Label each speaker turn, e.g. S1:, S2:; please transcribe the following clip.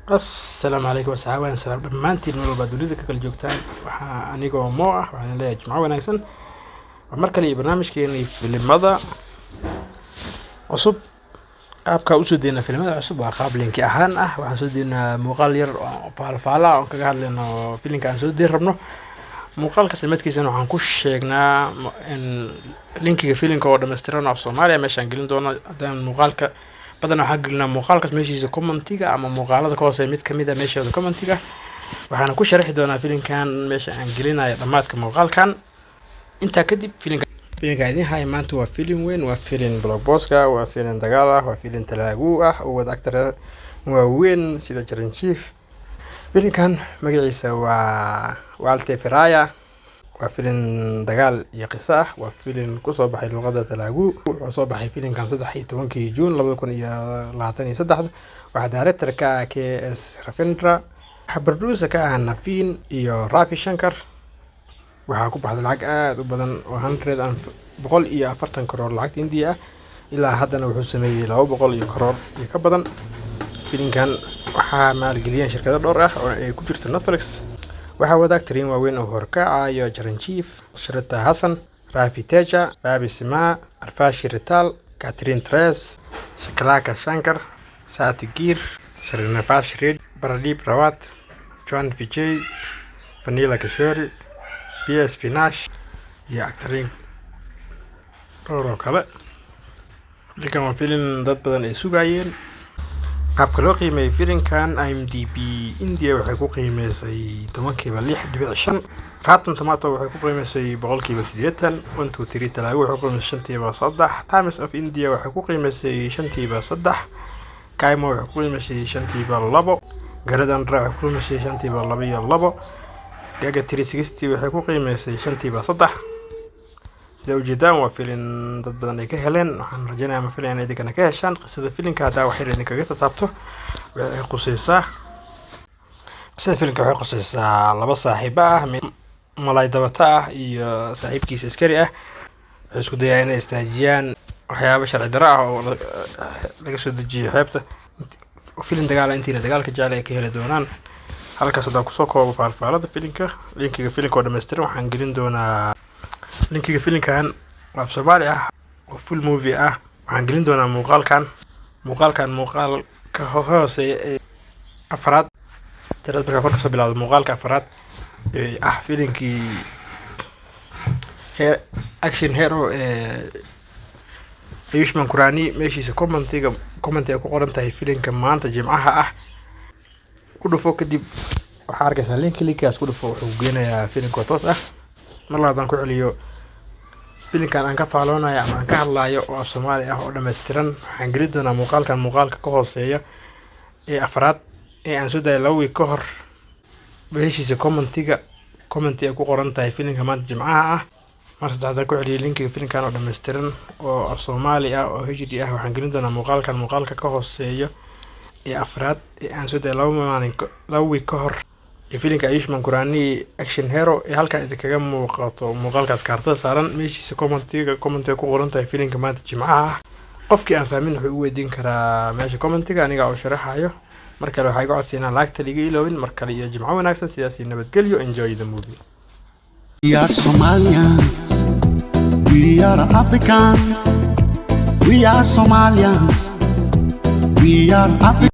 S1: Assalaamu calaykum asxaabi, waan salaam dhammaantiin meel walba dunida ka kala joogtaan. Waxaa anigoo Mo ah, waxaan leeyahay jimco wanaagsan. Waa mar kale iyo barnaamijkeenii filimada cusub. Qaabka usoo deynaa filimada cusub waa qaab link ahaan ah. Waxaan soo deynaa muuqaal yar oo faalfaala ah oon kaga hadlayno filimka aan soo deyn rabno. Muuqaalka simadkiisana waxaan ku sheegnaa in linkiga filimka oo dhammaystiran oo af Soomaaliya meeshaan gelin doono. Haddaan muuqaalka badanaa waxaan gelinaa muuqaalkaas meeshiisa commentiga ama muuqaalada ka hooseeya mid kamid ah meeshooda commentiga. Waxaana ku sharaxi doonaa filimkan meesha aan gelinayo dhammaadka muuqaalkan. Intaa kadib, filimka idiin haya maanta waa filim weyn, waa filim blockbuster, waa filim dagaal ah, waa filim Telugu ah oo wada actor waaweyn sida Chiranjeevi. Filimkan magaciisa waa Waltair Veerayya. Waa filim dagaal iyo qiso ah. Waa filim kusoo baxay luqadda Telugu. Wuxuu soo baxay filimkan 13-kii Juun 2023. Waxaa director ka ah K S Ravindra, waxaa producer ka ah Naveen iyo Ravi Shankar. Waxaa ku baxday lacag aad u badan oo hundred and 140 crore lacagta India ah. Ilaa haddana wuxuu sameeyey 200 iyo crore iyo ka badan. Filimkan waxaa maalgeliyeen shirkado dhowr ah oo ay ku jirto Netflix. Waxaa wada actoriin waaweyn oo horkacayo Chiranjeevi, Shruti Haasan, Ravi Teja, Bobby Simha, Urvashi Rautela, Catherine Tresa, Shakalaka Shankar, Satya Giri, Srinivas Reddy, Pradeep Rawat, John Vijay, Vennela Kishore, P S Vinash iyo actoriin dhowr oo kale. Filimkan waa filim dad badan ay sugayeen. Qaabka loo qiimeeyay filimkan, IMDb India waxay ku qiimeysay 6.5%. Rotten Tomato waxay ku qiimeysay 80%. 123 Telugu waxay ku qiimeysay 3%. Times of India waxay ku qiimeysay 3%. Kaimo waxay ku qiimeysay 2%. Garadandra waxay ku qiimeysay 2.2 iyo 2. Gaga 360 waxay ku qiimeysay 3%. Sida ujeedaan, waa filin dad badan ay ka heleen. Waxaan rajeynayaa ama filin inay idinkana ka heshaan. Qisada filinka haddaa wax yar idinkaga tataabto, waxay quseysaa, qisada filinka waxay quseysaa laba saaxiibo ah, malay dabata ah iyo saaxiibkiisa askari ah. Waxay isku dayaan inay istaajiyaan waxyaabo sharci darro ah oo laga soo dejiyo xeebta. Filin dagaala, intiina dagaalka jecel ay ka heli doonaan. Halkaas haddaan kusoo koobo faalfaalada filinka. Linkiga filinka oo dhammaystiran waxaan gelin doonaa, linkiga filinkan af Soomaali ah oo full movie ah waxaan gelin doonaa muuqaalkan muuqaal ka hooseeya ee afraad. Tirada markaa kor kasoo bilowdo, muuqaalka afraad ee ah filinkii action hero ee Ayushmann Khurrana, meeshiisa commentiga, comment ay ku qoran tahay filinka maanta Jimcaha ah ku dhufo. Kadib waxaa arkaysaa linkaas ku dhufo, wuxuu geenayaa filinka oo toos ah. Mar labaad aan ku celiyo, filinkan aan ka faaloonayo ama aan ka hadlayo oo af Soomaali ah oo dhammaystiran waxaan gelin doonaa muuqaalkan muuqaalka ka hooseeya ee afraad ee aan soo daayay 2 week ka hor, meeshiisa commentiga, comment ay ku qoran tahay filinka maanta Jimcaha ah. Mar saddexaad ku celiyay, linkiga filinkan oo dhammaystiran oo af Soomaali ah oo HD ah waxaan gelin doonaa muuqaalkan muuqaalka ka hooseeya ee afraad ee aan soo daayay 2 maalin, 2 week ka hor ee filinka Ayushmann Khurrana action hero ee halkan idinkaga muuqato muuqaalkaas kaartada saaran, meeshiisa commentiga, comment ay ku qoran tahay filinka maanta Jimcaha ah. Qofkii aan fahmin wuxuu u weydiin karaa meesha commentiga, aniga oo sharaxayo. Mar kale waxaa iga codsi inaan like-ta liiga iloobin. Mar kale iyo jimco wanaagsan, sidaas iyo nabadgelyo. Enjoy the movie.
S2: We are Somalians. We are Africans. We are Somalians. We are Africans.